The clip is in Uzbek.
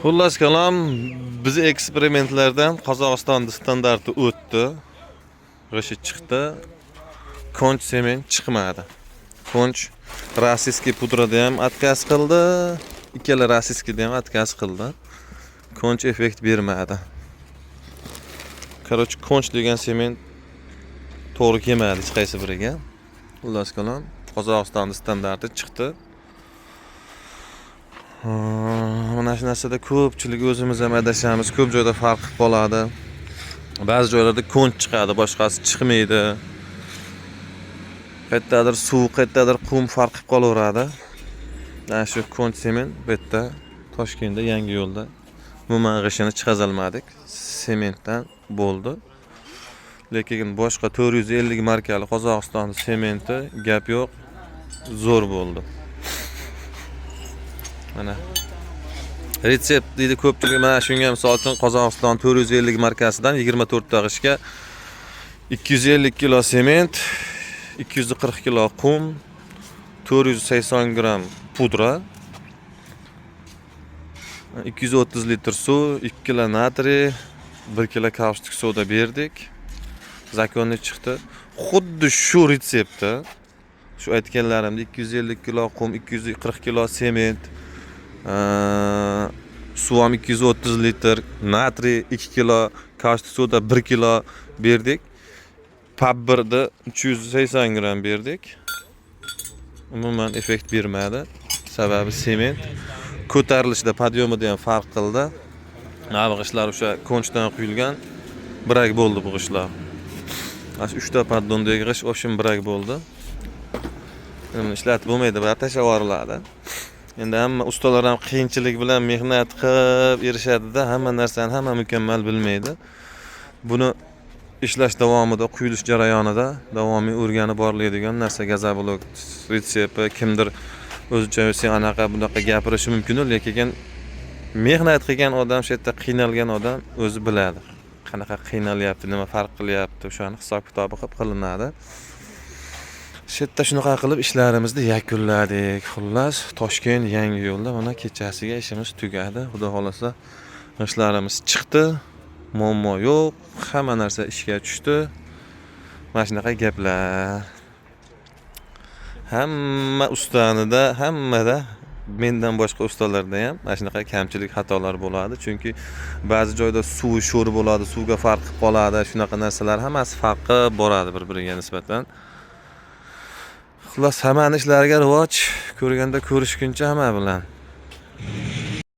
Xullas kalom, biz eksperimentlardan Qozog'iston standarti o'tdi. G'ishi chiqdi. Konch sement chiqmadi. Konch российский pudrada ham отказ qildi. Ikkala российский da ham отказ qildi. Konch effekt bermadi. Короче, konch degan sement to'g'ri kelmadi hech qaysi biriga. Xullas kalom, Qozog'iston standarti chiqdi. Mana shu narsada ko'pchilik, o'zimiz ham adashamiz, ko'p joyda farq qilib qoladi. Ba'zi joylarda konch chiqadi, boshqasi chiqmaydi. Qayerdadir suv, qayerdadir qum farq qilib qolaveradi. Mana shu konch sement bu yerda, Toshkentda, yangi yo'lda umuman g'ishini chiqazolmadik. Sementdan bo'ldi. Lekin boshqa 450 markali Qozog'iston sementi, gap yo'q, zo'r bo'ldi. Mana retsept deydi ko'pchilik mana shunga. Misol uchun, Qozog'iston 450 markasidan 24 ta g'ishtga 250 kilo sement, 240 kilo qum, 480 gramm pudra, 230 litr suv, 2 kilo natriy, 1 kilo kaustik soda berdik. Законный chiqdi. Xuddi shu retseptni, shu aytganlarimda 250 kilo qum, 240 kilo sement, suv ham 230 litr, natriy 2 kilo, kaustik soda 1 kilo berdik. PAB 1da 380 gramm berdik. Umuman effekt bermadi. Sababi sement ko'tarilishida, подъём ida ham farq qildi. Mana bu g'ishtlar o'sha konchdan quyilgan, брак bo'ldi bu g'ishtlar. Mana shu uchta поддон dagi g'isht, в общем, брак bo'ldi. Endi ishlatib bo'lmaydi, baribir tashlab yuboriladi. Endi hamma ustalar ham qiyinchilik bilan mehnat qilib erishadida, hamma narsani hamma mukammal bilmaydi. Buni ishlash davomida, quyilish jarayonida davomiy o'rganib boriladigan narsa. Gazoblok retsepti kimdir o'zicha sen anaqa bunaqa gapirishi mumkin, lekin mehnat qilgan odam, shu yerda qiynalgan odam o'zi biladi qanaqa qiynalyapti, nima farq qilyapti, o'shani hisob kitobi qilib qilinadi. Shu yerda shunaqa qilib ishlarimizni yakunladik. Xullas, Toshkent, yangi yo'lda mana kechasiga ishimiz tugadi. Xudo xohlasa, ishlarimiz chiqdi, muammo yo'q, hamma narsa ishga tushdi. Mana shunaqa gaplar. Hamma ustanida, hammada, mendan boshqa ustalarda ham mana shunaqa kamchilik, xatolar bo'ladi, chunki ba'zi joyda suvi sho'r bo'ladi, suvga farq qilib qoladi. Shunaqa narsalar hammasi farq qilib boradi bir biriga nisbatan. Xullas, hammani ishlariga rivoj, ko'rganda ko'rishguncha hamma bilan.